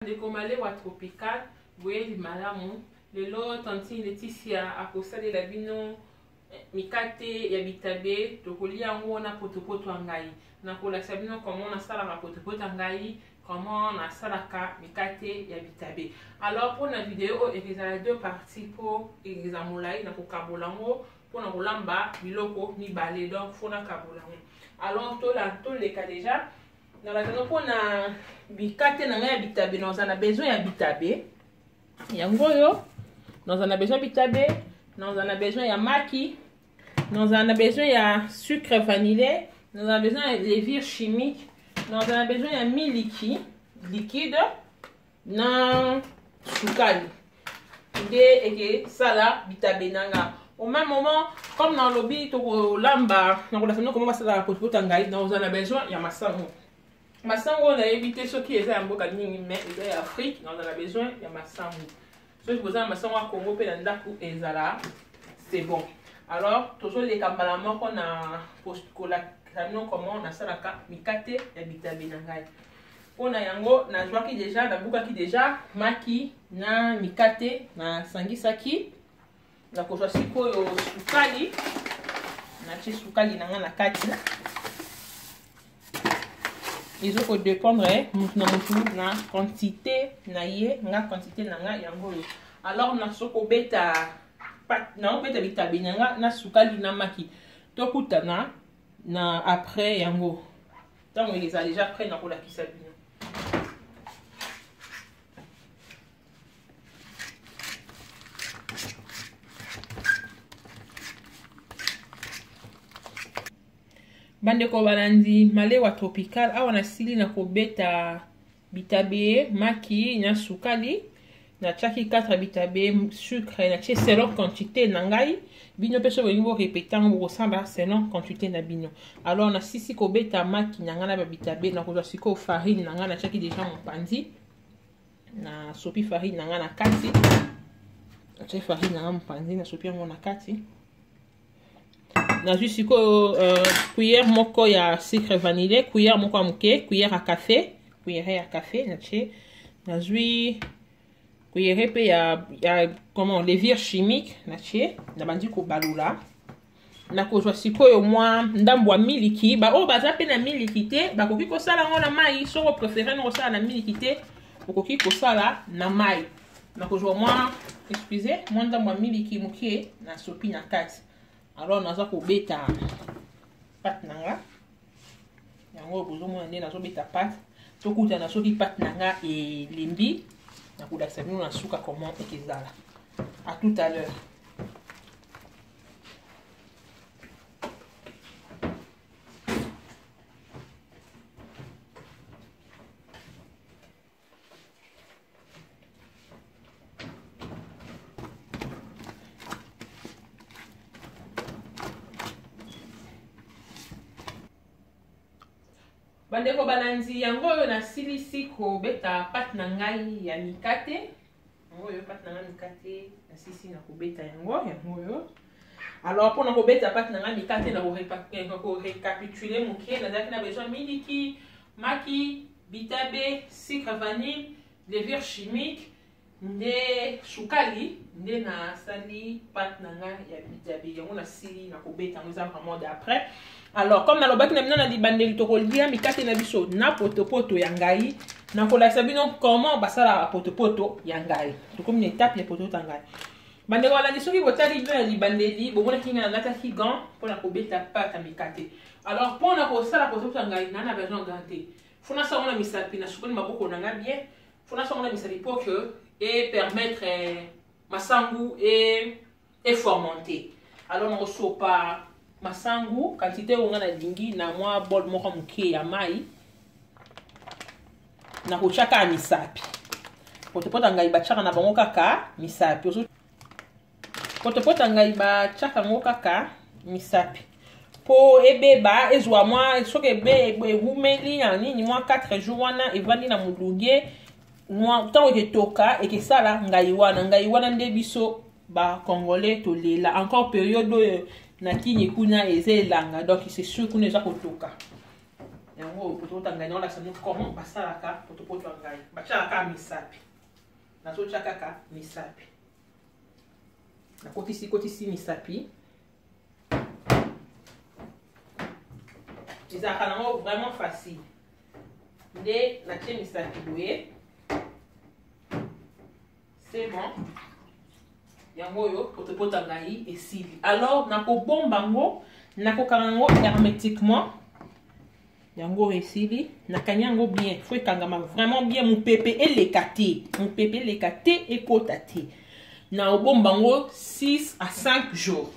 Ndeko Malewa Tropical, boyeli malamu. Lelo tantine Leticia akosalela bino eh, mikate ya bitabe, tokolia yango na potopoto ya ngai. Nakolakisa bino comment nasalaka potopoto ya ngai, comment nasalaka mikate ya bitabe. Alors mpo na video oyo ekozala deux parties mpo ekozala molai, nakokabola yango mpo na kolamba biloko mibale, donc fo nakabola yango. Alors toleka déjà nalakaka mpo na bikate na ngai ya bitabe. Naza na besoin ya bitabe yango oyo, naza na besoin bitabe, naza na besoin ya maki, naza na besoin ya sucre vanillé, naza na besoin ya levure chimique, naza na besoin ya miliki liquide na sukali nde ekesala bitabe na nga. Au même moment, comme nalobi tokolamba, nakolasa bino comment basalaka potopota ngai. Nakozala na besoin ya masango. Masango oyo nayebi te soki eza ya mboka nini, mais eza ya Afrique. Nakozala na besoin ya masango. Soki boza na masango ya Congo mpe na ndako ezala, c'est bon. Alors tozoleka mbala moko na kolakisa bino comment nasalaka mikate ya bitabe na ngai. Mpo na yango nazwaki deja, nabukaki deja maki na mikate, nasangisaki. Nakozwa sikoyo sukali, natie sukali na ngai na kati. Ezo kodépendre mutu na mutu na quantité na ye. Nga quantité na nga yango oyo. Alors naso kobeta, naobeta bitabe na nga na sukali na maki. Tokutana na après yango, ntango eza déjà prêt, nakolakisa bino. Bandeko balandi Malewa Tropical, awa nasili na kobeta bitabe, maki na sukali. Natiaki 4 bitabe, sucre natie selon quantité na ngai. Bino mpe soki bolingi borepete yango, bokosala selon quantité na bino. Alors nasisi kobeta maki na ngai na babitabe. Nakozwa sikoyo farine na ngai, natiaki deja mopanzi. Nasopi farine na ngai na kati, natie farine na ngai mopanzi, nasopi yango na kati. Nazwi sikoyo cuillère moko ya sucre vanillé, cuillère moko ya moke, cuillère ya café, cuillère ya café natie. Nazwi cuillère mpe ya comment, levure chimique natie. Nabandi kobalula. Nakozwa sikoyo mwa ndambo ya miliki. Baoyo baza mpe na miliki te bakoki kosala yango na mai. Soki opréféré na kosala na miliki te, okoki kosala na mai. Nakozwa mwa, excuse, mwa ndambo ya miliki moke, nasopi na kati. Alors naza kobeta pâte na nga yango oyo bozomona nde nazobeta pâte. Tokutana soki pâte na nga elembi, nakolakisa bino na suka comment ekezala. À tout à l'heure. Bandeko balandi, yango oyo nasilisi kobeta pâte na ngai ya mikate. Yango oyo pâte na ngai mikate, nasilisi na kobeta yango, yango oyo. Alors mpona kobeta pâte na ngai mikate, na korécapitule moke: nazalaki na besoin miliki, maki, bitabe, sucre vanille, levure chimique nde sukali. Nde nasali pâte na ngai ya bitabe yango, nasili na kobeta yango, eza vraiment d'après. Alors comme nalobaki na bino na libandeli, tokolia mikate na biso na potopoto ya ngai. Nakolakisa bino comment basalaka potopoto ya ngai. Tokomi na étape ya potopoto ya ngai. Bandeko balandi, soki botali bino na libandeli, bomonaki ngai nalataki gant mpona kobeta pâte ya mikate. Alors mpona kosala potopoto ya ngai, naa na besoin gant te. Fo nasala ngo na misapi, nasukoli maboko na ngai bien. Fo nasala ngo na misapi mpo que e permettre masangu e fermenter. Alors nakosopa masangu quantité oyo ngai nalingi na mwa bol moko moke ya mai. Nakotya kaka misapi. Potopota ngai batiaka na bango kaka misapi. Potopota ngai batiaka yango kaka misapi mpo ebeba, ezwa mwa, soki ewumeli na nini mwa 4 jours wana evandi na molunge, ntango eketoka ekesala ngai wana. Ngai wana nde biso bacongolais tolela. Encore période oyo na kini kuna eza elanga, donc c'est sûr kuna eza kotoka. Yango potopoto ya ngai, naolakisa bino comment basalaka potopoto ya ngai. Batiaka kaka misapi, nazotya kaka misapi, nakotisi kotisi misapi. Ezalaka nango vraiment facile. Nde natie misapi boye, c'est bon. Yango oyo potopoto ya ngai esili. Alors nakobomba yango, nakokanga yango hermétiquement. Yango oyo esili, nakangi yango bien. Faut ekangama vraiment bien, mopepe eleka te, mopepe eleka te, ekota te. Nakobomba yango 6 à 5 jours.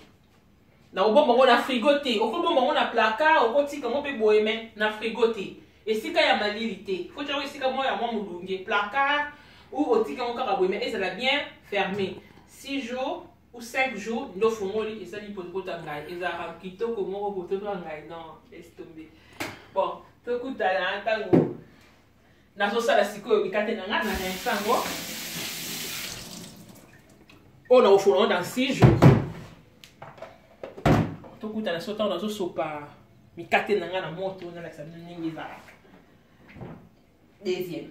Nakobomba yango na frigo te. Okobomba yango na placard, okotika yango mpe boye, mais na frigo te, esika ya malili te. Faut tiango esika moko ya mwa molunge, placard ou otika yango kaka boye, mais ezala bien fermé. 6 jours ou 5 jours nde ofongoli, esali potopoto ya ngai. Ezalaka kitoko moko, potopoto ya ngai. Non, laisse tomber. Bon, tokutana ntango nazosala sikoyo mikate na ngai na rinse yango oyo nakofola yango dans 6 jours. Tokutana so ntango nazosopa mikate na ngai na moto, nalakisa bino ndenge ezalaka. Deuxième.